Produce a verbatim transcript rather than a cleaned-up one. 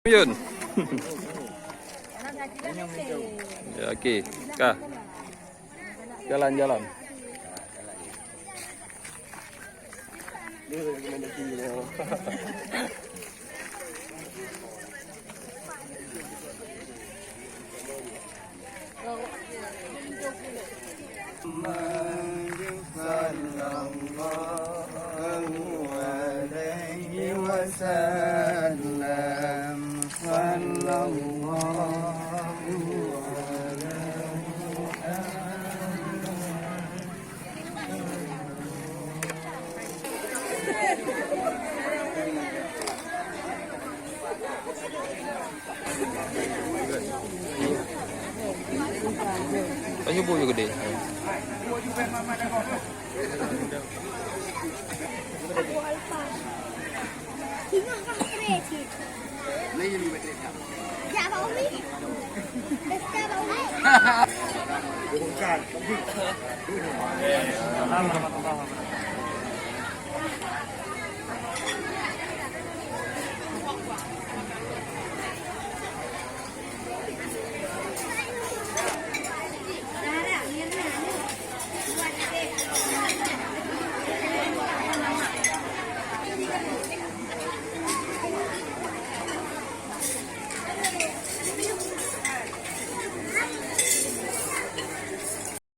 Yun. Ya, okey. Ka. Jalan, jalan. صلى الله عليه وسلم. صلى الله على محمد. Tanyoe bu je gede.